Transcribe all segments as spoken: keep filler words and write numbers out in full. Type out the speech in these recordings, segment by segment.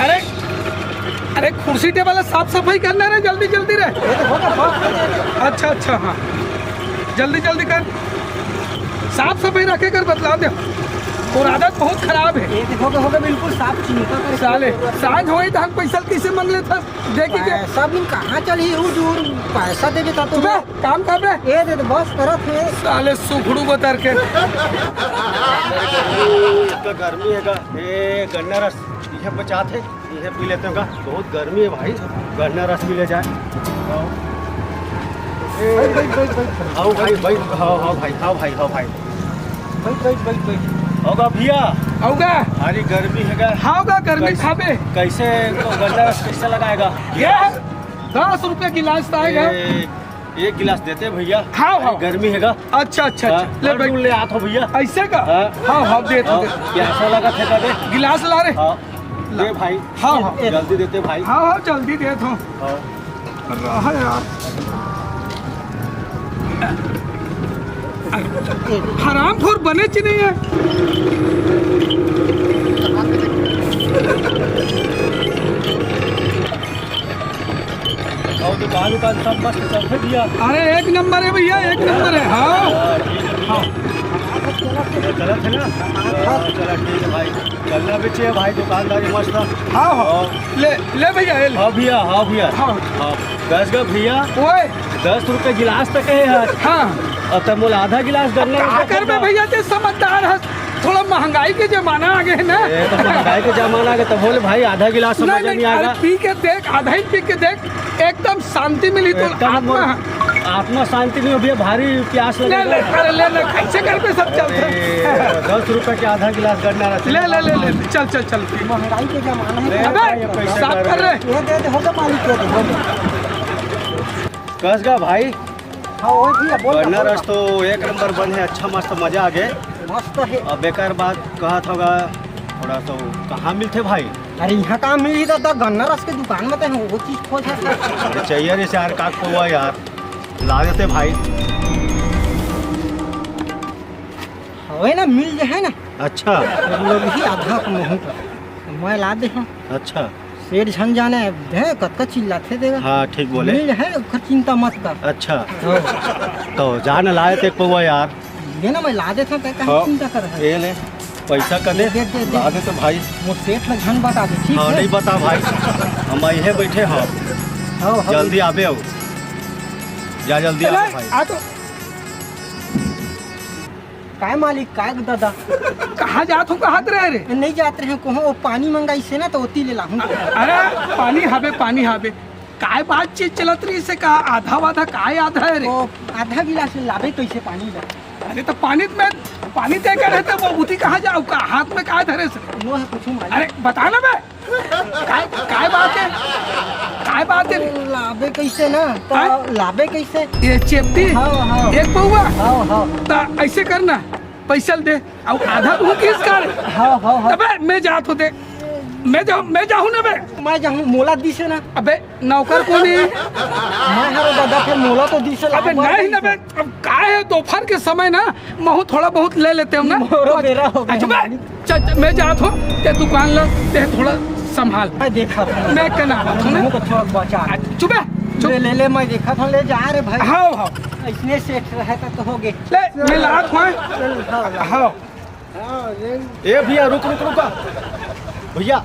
अरे, अरे, कुर्सी टेबल साफ सफाई करना रे, जल्दी जल्दी रे। अच्छा, अच्छा, हाँ, जल्दी जल्दी कर, साफ सफाई रखे कर, बतला दे। और आदत बहुत खराब है। ये देखो, होगा बिल्कुल साफ, चिंता करे। साले, सांझ होई तो हम पैसा कैसे मांग लेता? देखी के पैसा भी कहाँ चली, उड़ उड़ पैसा देवे था तुम्हें। काम कर बे। ये दे दे, बस करत है। साले सुखड़ू बतर के। इतना गर्मी है का? ए, गन्ना रस, ये बचात है, ये पी लेते हैं का? बहुत गर्मी है भाई, गन्ना रस पी ले जाए। आओ। ए, बैठ, बैठ, बैठ, बैठ। आओ भाई, बैठ, आओ, आओ भाई, आओ भाई, आओ भाई। बैठ, बैठ, बैठ, बैठ। आओगा भैया। आओगा। अरे गर्मी है का? हाँ, होगा, गर्मी कैसे, खाबे। कैसे तो गन्ना रस कैसे लगाएगा? ये दस रुपये गिलास आएगा। ए, एक गिलास देते भैया। हाँ, हाँ। गर्मी है का? अच्छा, अच्छा, हाँ, अच्छा। ले और बैठ। ले, आ तो भैया। ऐसे का? हाँ। हाँ, हाँ, दे तो हाँ, दे। प्यासा लगा था का दे? गिलास ला रे। हाँ। ला। दे भाई। हाँ, हाँ। जल्दी देते भाई। हाँ, हाँ, जल्दी दे तो। हाँ। रहा यार। हरामखोर बने च नहीं है। और दुकान उकान सब मस्त चलथे भैया? अरे, एक नंबर है भैया, एक नंबर है। हाँ। हाँ, ठीक है भैया। हाँ। चलत है ना? हाँ, चला ठीक है भाई। गन्ना बेचे है भाई, दुकानदारी मस्त है। हाँ, हाँ। हाँ। ले, ले भैया, ये ले। हाँ भैया, हाँ भैया। हाँ। हाँ। दस का भैया। ओए। दस रुपये गिलास तक है यार। हाँ। अब तब मोला आधा गिलास गन्ना का करबे भैया, ते समझदार है। थोड़ा महंगाई के जमाना आ गए ना। ए, तो महंगाई के जमाना आ गए, तब बोले भाई आधा गिलास समझ नहीं, नहीं, नहीं अरे आएगा। पी के देख, आधा ही पी के देख, एकदम शांति मिली तो एकदम आत्मा। आत्मा शांति नहीं हो भैया, भारी प्यास ले, लगेगा। ले, अरे ले, ले, कैसे घर पे सब चलते हैं? अरे, दस रुपए के आधा गिलास गन्ना रस ले, ले, ले, ले, चल, चल, चल। महंगाई के जमाना है। ले अबे, भाई, पैसे साफ कर कर रहे। ये दे दे, हो गया मालिक, दे दे, हो गया। कस गा भाई? हाँ, वही भैया, बोल ना, गन्ना बोल रस ना। तो एक नंबर बन है, अच्छा मस्त मजा आ गए। मस्त है। अब बेकार बात कहा था, थोड़ा तो कहाँ मिलते भाई? अरे, यहाँ कहाँ मिली दादा, गन्ना रस के दुकान में तो है, वो चीज खोज है। अरे चाहिए रे यार, का खोवा यार, ला देते भाई। हवे ना, मिल जे है ना। अच्छा। तो लोग ही आधा को महूँ का। मैं ला दे हूँ। अच्छा। सेठ झन जाने, दे, कतका चिल्लाथे देगा। हाँ, ठीक बोले। मिल जे है, ओकर चिंता मत कर। अच्छा। हाँ। तो जा ना, लाए ते पौवा यार। ये ना, मैं ला देता, तै काहे हाँ। चिंता कर रहा है? ये ले, पैसा कने? दे, दे, दे। ला दे तो भाई। मोर सेठ ला झन बता दे, ठीक हाँ, है? नहीं बता भाई। हम यहीं बैठे हैं। हाँ, हाँ। जल्दी आबे हो। जा जल्दी चला, आबे भाई। आ तो। काय मालिक, काय दादा? कहाँ जात हो, कहाँ रहे रे? नहीं जात रहे, कहो वो पानी मंगाई से ना, तो ओती ले लाहूँ। अरे, पानी हाबे, पानी हाबे। काय बातचीत चलत रही से, का आधा वाधा, काय आधा है रे? ओ, आधा गिलास लाबे कैसे पानी ला? अरे, तो पानी में, पानी तय करे, तो वो उती कहाँ जाओ, का हाथ में काय धरे से? नो है, कुछ मालिक। अरे, बता ना बे। काय, काय बात है? काय बात है रे? लाबे कैसे ना? तो हाँ? लाबे कैसे? ये चेपटी? हाँ, हाँ। एक पौवा? हाँ, हाँ। तो ऐसे करना, पैसा दे, और आधा तू किस कर? हाँ, हाँ, हाँ। अबे, मैं जात होते, मैं जाऊँ, मैं जाऊँ ना बे। मैं जाऊँ, मोला दिसे ना। अबे, नौकर कोन है? मैं हरो दादा, फिर मोला तो दिसे अबे, लाऊंगा नहीं ना बे, अब का है, दोपहर के समय ना, महू थोड़ा बहुत ले लेते हो ना। मोरो बेरा हो गया। अच्छा बे, चल, चल, मैं जात हूँ, ते दुकान ला, ते थोड़ा संभाल। मैं देखा था। मैं कहना बात हूँ ना। मुझे तो थोड़ा बचा। आ, चुप है, चुप। ले, ले, ले, मैं देखा था, ले जा रे भाई। हाँ, हाँ। इसने सेठ रहता तो हो गए। ले, मैं लात हूँ। हाँ। ए भैया, रुक, रुक, रुका। भैया,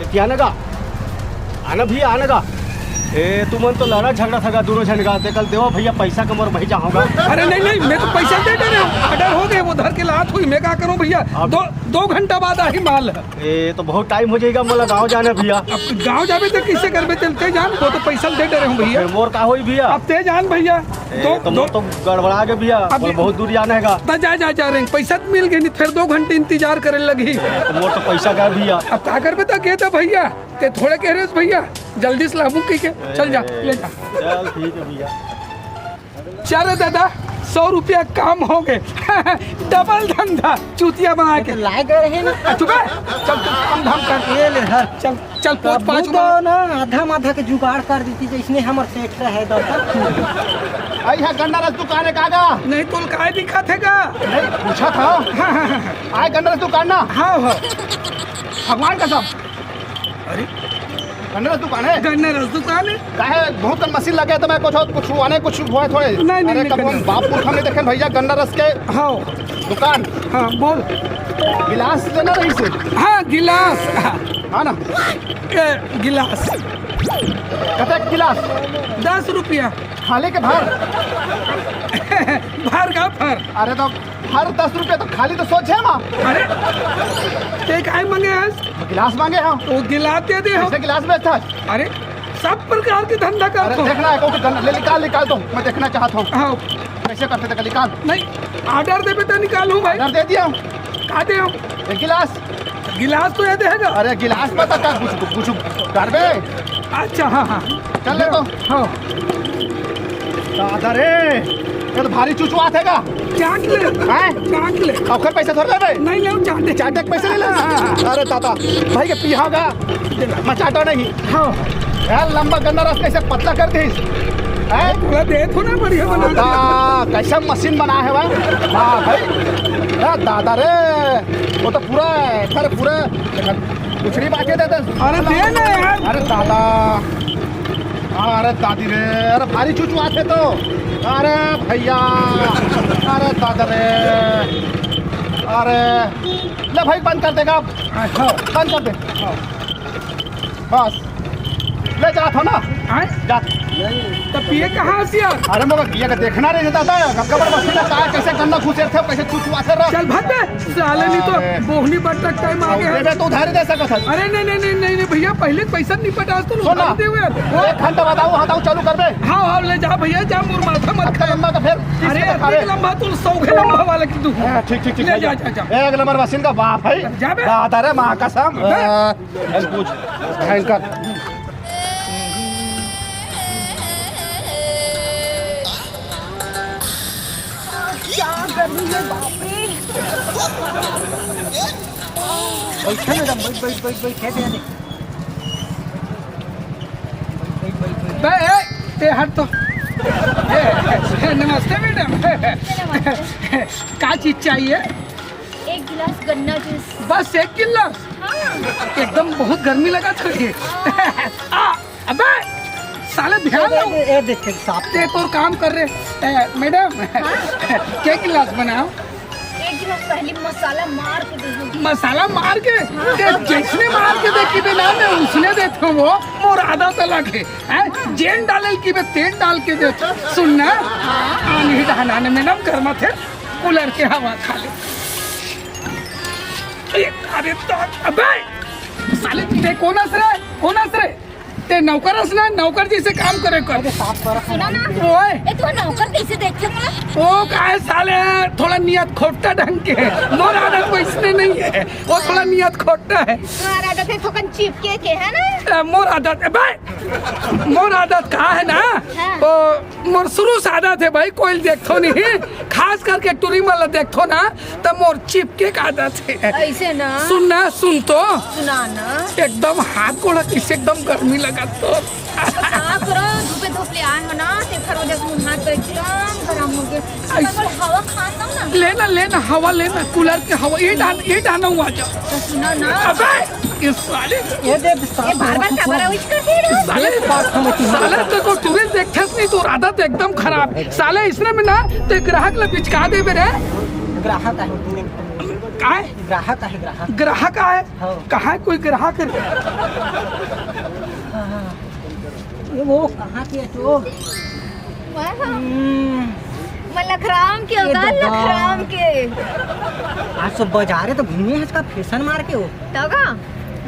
ए, ध्यान गा। आना भैया, आना गा। ए, तुमन तो लड़ा झगड़ा था गा, दोनों झन गा। ते कल देवा भैया पैसा कमर भाई जाऊंगा। अरे नहीं, नहीं, मैं तो पैसा दे दे रहे हूँ। ऑर्डर हो गए, वो धर के लात हुई, मैं क्या करूँ भैया? अब दो, दो घंटा बाद आई माल। ए, तो बहुत टाइम हो जाएगा, मोला गाँव जाना भैया। अब गाँव जाबे तो किससे करबे? चलते जान, वो तो पैसा दे दे रहे हूँ भैया। फिर मोर का होई भैया? अब ते जान भैया। ए, दो, तो दो मोर तो गड़बड़ा गए भैया, अब मोर बहुत दूर जाना है गा। तो जा, जा, जा रहे हैं। पैसा तो मिल गए, नहीं फिर दो घंटे इंतजार करे लगी। ए, तो मोर तो पैसा गया भैया। अब का करबे तो कहता भैया, ते थोड़े कह रहे हो भैया, जल्दी से लाबू कह के, चल जा, ए, ले जा। चल ठीक है भैया। चल रे दादा, सौ रुपया काम हो गए। डबल धंधा, चूतिया बना के। तो लाए गए रहे ना। चुप है, चल तू काम धाम कर। ये ले धर। चल, चल, पोंछ पाँच तबू तो ना आधा माधा के जुगाड़ कर देती, जैसने हमर सेठ रहे दादा। भाई, यहाँ गन्ना रस दुकान है का गा? नहीं, तोल काय दिखत है का? नहीं, पूछा था। हाँ, हाँ, हाँ, हाँ। आए गन्ना रस दुकान ना? हाँ, हाँ। भगवान कसम। अरे, गन्ना रस दुकान है? गन्ना रस दुकान है। काहे, बहुत कन मशीन लगे, तो मैं कुछ, कुछ आने, कुछ हुआ थोड़े। नहीं, नहीं, अरे, नहीं, कब हम गन्ना बाप पुरखा में देखे भैया गन्ना रस के हाँ। दुकान। हाँ, बोल। गिलास लेना रहिसे। हाँ, गिलास। हाँ ना? ए, गिलास। कतक गिलास? दस रुपया। खाली के भर? भर का भर? अरे तो भर दस रुपया तो खाली तो सोच है माँ। अरे, ते काय मांगे हस? गिलास मांगे हम। वो गिलास दे दे हम। कैसे गिलास बेचता है? अरे, सब प्रकार के धंधा अरे करत हो। देखना है, कौन गन-, ले निकाल, निकाल दो, मैं देखना चाहता हूँ। हाँ। कैसे करते थे, निकाल। नहीं, order देबे तो निकालूं भाई। Order दे दिया। का दे हो? एक गिलास। गिलास तो ये देगा। अरे गिलास में तो का कुछ, कुछ करबे? अच्छा, हाँ, हाँ। चल ले तो। हाँ। दादा रे, ये तो भारी चुचुआ थे का? चाट ले। हैं? चाट ले। ओकर पैसा थोड़ा लेबे? नहीं ले, चाटे। चाटे के पैसे ले ले। अरे दादा, भाई के पिहा गा। मैं चाटा नहीं। हाँ। यार लंबा गन्ना रस कैसे पतला कर दे? हैं? पूरा दे थो ना बढ़िया बना। दादा, कैसा मशीन बना है भाई? वाह भाई। अरे दादा रे, वो तो पूरा है, अरे पूरा कुछ नहीं बाकी देते। अरे दे ना यार। अरे दादा, अरे दादी रे, अरे भारी चुचुआ थे तो। अरे भैया, अरे दादा रे, अरे ले भाई, बंद कर देगा अब। हाँ। बंद कर दे। हाँ। बस, ले जात हो ना। हाँ? जा। तो पिए कहाँ से यार? अरे मगर पिए का देखना नहीं रहता था, गब्बर बस्ती का चाय कैसे गन्ना घुसे थे, कैसे चुचुआ थे रहा। चल भाग बे, साले नहीं तो अरे। बोहनी बट्टा टाइम आ गया। देबे तो उधारी दे सकत है। अरे नहीं, नहीं, नहीं, नहीं, नहीं भैया, पहले पैसा निपटा, आज तो सुन ना, उधारी दे यार। एक घंटा बताओ, हटाओ, चालू कर दे। हाँ, हाँ, ले जा भैया, जा, मोर माथा मत अरे खाए। लंबा तो फिर अरे, तीस का अरे। लंबा, तू सौ के लंबा वाला की तू। हाँ, ठीक, ठीक, ठीक, ले ले जा, जा। जा, जा। एक नंबर मशीन का बाप है। जा बे। दादा रे, माँ कसम। बे। हाँ। पूछ। भयंकर। क्या गर्मी है, बाप रे। बैठे मैडम, बैठ, बैठ, बैठ, बैठ, बैठ, बैठ, बैठ। बे, ए, ते हट तो। ए, ए, नमस्ते मैडम। नमस्ते। का चीज चाहिए? एक गिलास गन्ना जूस। बस एक गिलास? हाँ। एकदम बहुत गर्मी लगा था ये। हाँ। आ, अबे, साले ध्यान ए, दो। ए, ए, देख, देख, साफ। ते तो काम कर रहे। ए, मैडम, हाँ? के गिलास बनाओ? एक गिलास पहले मसाला मार के दे दो। मसाला मार के? हाँ। ते जैसने मार के देखी दे ना, मैं उसने देता हूँ वो, मोर आदत अलग है। हैं? जेन डाले की बे, तेन डाल के दे। सुन ना, हाँ। पानी डाना ने मैडम, घर में थे। कूलर के हवा खा ले। अरे, अरे तो, अबे, साले ते कोन अस रे? कोन अस रे? ते नौकर अस ना, नौकर जैसे काम करे कर। अरे साफ कर। सुना ना। ओए। ए, तू नौकर कैसे देखते हो ना? ओ, काहे साले, थोड़ा नियत खोटा ढंग के। मोर आदत वैसने नहीं है। वो थोड़ा नियत खोटा है। तुम्हारा आदत है थोकन चिपके के, है ना? ए, मोर आदत, ए, बे, मोर आदत का है ना? हाँ। ओ, मोर शुरू से आदत है भाई, कोई देखथो नहीं, खास करके टूरी मन ला देखथो ना, त मोर चिपके का आदत है। ऐसे ना। सुन ना, सुन तो। सुना ना। एकदम हाथ गोड़ किसे एकदम गर्मी लगत तो। का करो, धूपे धूप ले आए हो ना, तेखर वजह से मुंह हाथ तो एकदम गरम हो गए। ऐसे। तो हवा खान दो ना। लेना, लेना, हवा लेना, कूलर के हवा, ये डाल, ये डालना हुआ जा। तो सुना ना। अबे! ये साले ये दे, ये बार बार का बार आवाज करते हैं ना? साले, ये बात समझ में साले तेरे को टूरिस्ट देखते नहीं, तो आदत एकदम खराब। साले इसने में ना, ते ग्राहक ला बिचका देबे रे। ग्राहक आहे। काय? ग्राहक आहे, ग्राहक। ग्राहक आहे? हाँ। कहाँ है कोई ग्राहक है? हाँ, हाँ। ये वो कहाँ के है तो? वाह। हम्म। मैं लखराम के ये होगा, दादा। लखराम के। आज तो बाजारे तो घूमे हैं इसका फैशन मार के हो। तो का?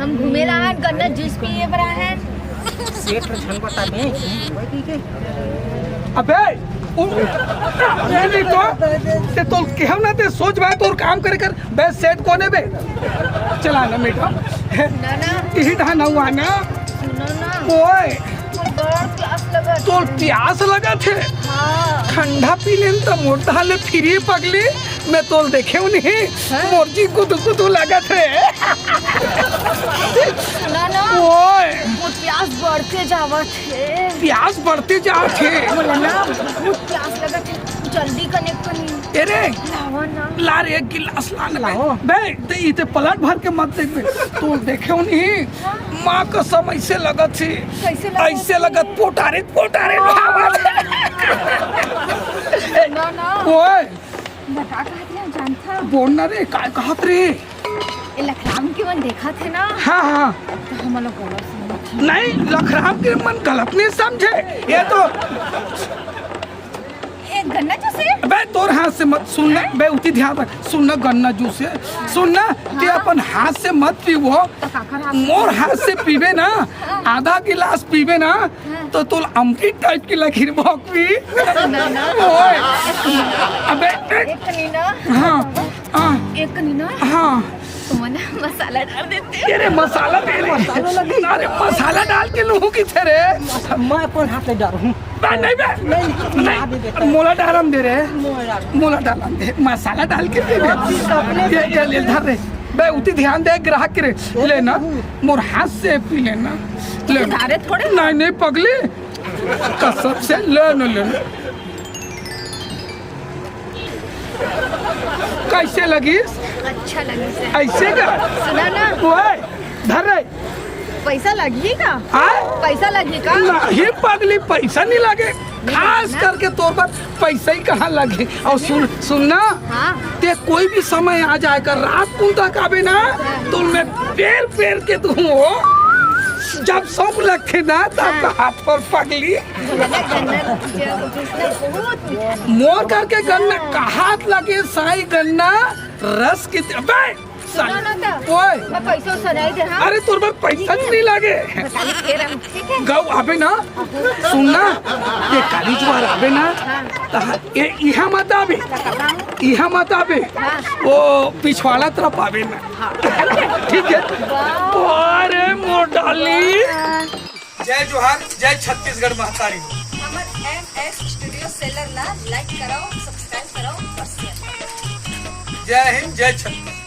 हम घूमे ला हन, गन्ना जूस पिए बर आए हन। सेठ झन बता दे, ठीक है? अबे, उ-, ये नहीं तो, ते तो केहू ना ते सोच भाई तोर काम करे कर, बे सेठ कोने बे? चला ना बेटा। ना, ना। यही ढाना हुआ ना। सुनो ना। ओए। मोर बड़ प्यास लगत तोर हे। प्यास लगत हे? हाँ। ठंडा पी लेन त मोर ढाले फिरी पगली। मैं तोल देखे हूँ नहीं। हैं? मोर जी गुदु गुदु लगत हे। सुना ना। ओए। मोर प्यास बढ़ते जावत हे। प्यास बढ़ते जात हे। मोला ना बहुत प्यास लगत हे, जल्दी कनेक्ट कर। अरे, लावा ना। ला रे, एक गिलास ला ना। लाओ। बे, ते इते पलट भर के मत देख बे। तू देखे हो नहीं? हाँ। माँ कसम, ऐसे लगत हे। कैसे लगत ऐसे हे? लगत, पोटारे, पोटारे भावत हे। ना, ना। ओए। मैं का कहत हूँ, जानता? बोल ना रे, का कहत रे? ए लखराम के मन देखत हे ना? हाँ, हाँ। तो हमन ला गलत समझ। नहीं, लखराम के मन गलत नहीं समझे। ये तो ए गन्ना जूस हे? बे, तोर हाथ से मत सुन ना। हैं? बे, उती ध्यान रख। सुन ना, गन्ना जूस हे। सुन ना, ते हाँ। अपन हाथ से मत पीबो। तो काकर हाथ से? मोर हाथ से पीबे ना, हाँ। आधा गिलास पीबे ना, हाँ। तो तोल अमृत टाइप के लगी रे बकरी। ना, ना। ओए। अबे, एक कनी ना। हाँ, हाँ। एक कनी ना। हाँ। तुमन मसाला डाल देते। अरे मसाला दे रे। मसाला लगे। अरे मसाला डाल के लूहूँ किथे रे? मैं अपन हाथ ले डालूँ। बे, नहीं बे। नहीं, नहीं, नहीं। ना दे बेटा। मोला डालन दे रे। मोला डाल। मोला डालन दे। मसाला डाल के दे रे। अपने ये, ये ले धर रे। बे, उती ध्यान दे ग्राहक के रे। ले ना। मोर हाथ से पी लेना। ले। अरे थोड़े। नहीं, नहीं पगली। कसम से ले ना, ले ना। कैसे लगिस? अच्छा लगिस हे। ऐसे का? सुना ना। ओए, धर रे। पैसा लगही का? हाँ? पैसा लगही का? नहीं पगली, पैसा नहीं लगे। नहीं खास ना। करके तोर बर पैसा ही कहाँ लगे। और सुन, सुन ना। हाँ। ते कोई भी समय आ जाए कर, रात कुन तक आबे ना, तो मैं पेर पेर के दूँ हो। जब सब लगे ना, तब हाँ। हाथ पर पगली। मोर करके गन्ना कहात लगे, साई गन्ना रस के दे-, अबे! सुनो ना तो, ओए! मैं पैसा उसा नहीं दे, हाँ? अरे, तोर बर पैसा नहीं लागे। बता दे, फिर हम, ठीक है? गऊ आबे ना, सुन ना, ये काली जुआर आबे ना, हाँ। तहाँ, ये इहाँ मत आबे, इहाँ मत आबे, हाँ। वो पिछवाड़ा तरफ आबे ना। हाँ। ठीक है? वाह। अरे, मोर डाली। हाँ। जय जोहार, जय छत्तीसगढ़ महतारी हो। हमर एम एस स्टूडियो सेलर ला लाइक कराओ, सब्सक्राइब कराओ और शेयर कराओ। जय हिंद, जय छत्तीसगढ़।